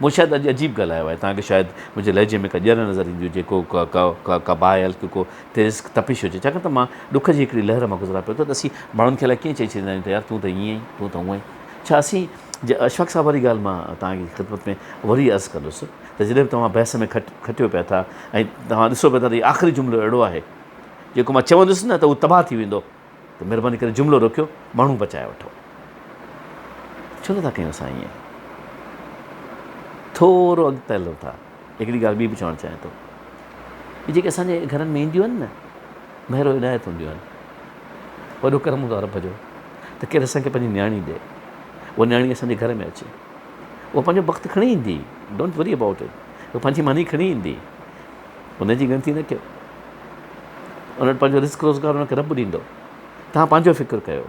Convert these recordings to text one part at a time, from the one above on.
مون شايد اڄ عجيب ڳالهايو آهي، توهان کي شايد منهنجي لهجي ۾ ڪا ڄر نظر ايندي هجي، ڪو ڪا ڪا ڪا ڪا باهه هلڪي ڪو تيز تپش هجي، ڇاڪاڻ ته مان ڏک جي هڪڙي لهر مان گذران پيو ته اسين ماڻهن کي الائي ڪيئن چئي ڇڏيندا آهيون ته يار تون ته ائين آهين، تون ته هونئن آهين. ڇا اسين جي اشفاق صاحب واري ڳالهه مان توهان جي خدمت ۾ وري عرض ڪندس ته جڏهن به توهان بحث ۾ کٽ کٽيو پيا ٿا ۽ توهان ڏسو پيا ٿا ته هي آخري جملو اهڙو آهي جيڪو مان چوندس نه ته هو تباهه ٿي ويندو، ته مھرباني ڪري جملو روڪيو ماڻھو بچائي وٺو. ڇو نٿا ڪيون اسان ائين؟ ٿورو اڳتي هلون ٿا. هڪڙي ڳالهه ٻي به چوڻ چاهيان ٿو. هي جيڪي اسان جي گهرن ۾ اينديون آهن نه مهر و عنايت هونديون آهن. وڏو ڪرم هوندو آهي رب جو ته ڪير اسان کي پنهنجي نياڻي ڏي. اها نياڻي اسان جي گهر ۾ اچي. اها پنهنجو بخت کڻي ايندي. Don't worry about it. اها پنهنجي ماني کڻي ايندي. ان جي ڳڻتي نه ڪيو. ان وٽ پنهنجو رزق روزگار ان کي رب ڏيندو. توهان پنهنجو فڪر ڪيو.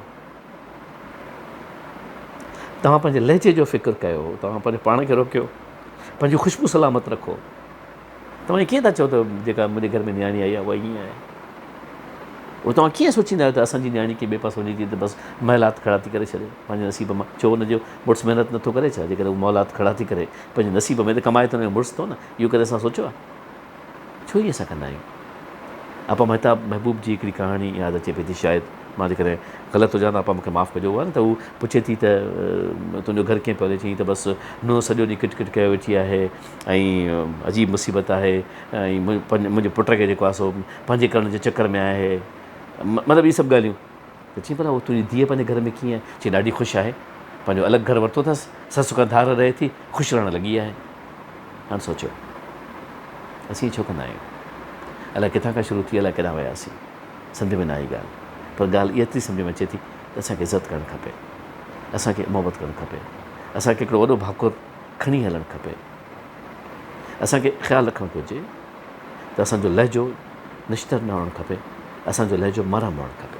توهان پنهنجي لهجي جو فڪر ڪيو. توهان پنهنجو پاڻ کي روڪيو. پنهنجي خوشبو سلامت رکو. توهان ڪيئن ٿا چئو ته جيڪا منهنجي گهر ۾ نياڻي آئي آهي اها ائين آهي. اهو توهان ڪيئن سوچيندا آهيو ته اسان جي نياڻي ڪنهن ٻئي پاسي وڃي ٿي ته بس محلات کڙا ٿي ڪري ڇڏي پنهنجي نصيب مان. ڇو ان جو مڙس محنت نٿو ڪري ڇا؟ جيڪڏهن هو محلات کڙا ٿي ڪري پنهنجي نصيب ۾ ته ڪمائي ته ان جو مڙس ٿو نه. اهو ڪڏهن اسان سوچيو آهي؟ ڇو ائين اسان ڪندا آهيون؟ آپا مهتاب محبوب جي هڪڙي ڪهاڻي ياد اچي پئي ٿي شايد مان جيڪڏهن غلط هجان ته آپا مون کي معاف ڪجو اها نه ته هو پڇي ٿي ته تنهنجو گهر ڪيئن پيو هلي چيائين ته بس نونهن سڄو ڏينهن ڪٽ ڪٽ ڪيو ويٺي آهي ۽ عجيب مصيبت آهي ۽ منهنجي پٽ کي جيڪو آهي سو پنهنجي ڪرڻ جي چڪر ۾ آهي مطلب اهي سڀ ڳالهيون ته چيائين ڀلا تنهنجي ڌيء پنهنجي گهر ۾ ڪيئن آهي چيائين ڏاڍي خوش آهي پنهنجو الڳ گهر ورتو اٿس سس کان ڌار رهي ٿي خوش رهڻ لڳي آهي. هاڻ سوچيو اسين ائين ڇو ڪندا آهيون؟ الائي ڪٿان کان شروع ٿي الائي ڪيڏانهن وياسين. سمجهه ۾ نه آئي ڳالهه. پر ڳالهه ايتري سمجهه ۾ اچي ٿي ته اسان کي عزت ڪرڻ کپي. اسان کي محبت ڪرڻ کپي. اسان کي هڪڙو وڏو ڀاڪر کڻي هلڻ کپي. اسان کي خيال رکڻ گهرجي ته اسان جو لهجو نشتر نه هئڻ کپي. اسان جو لهجو مرهم هئڻ کپي.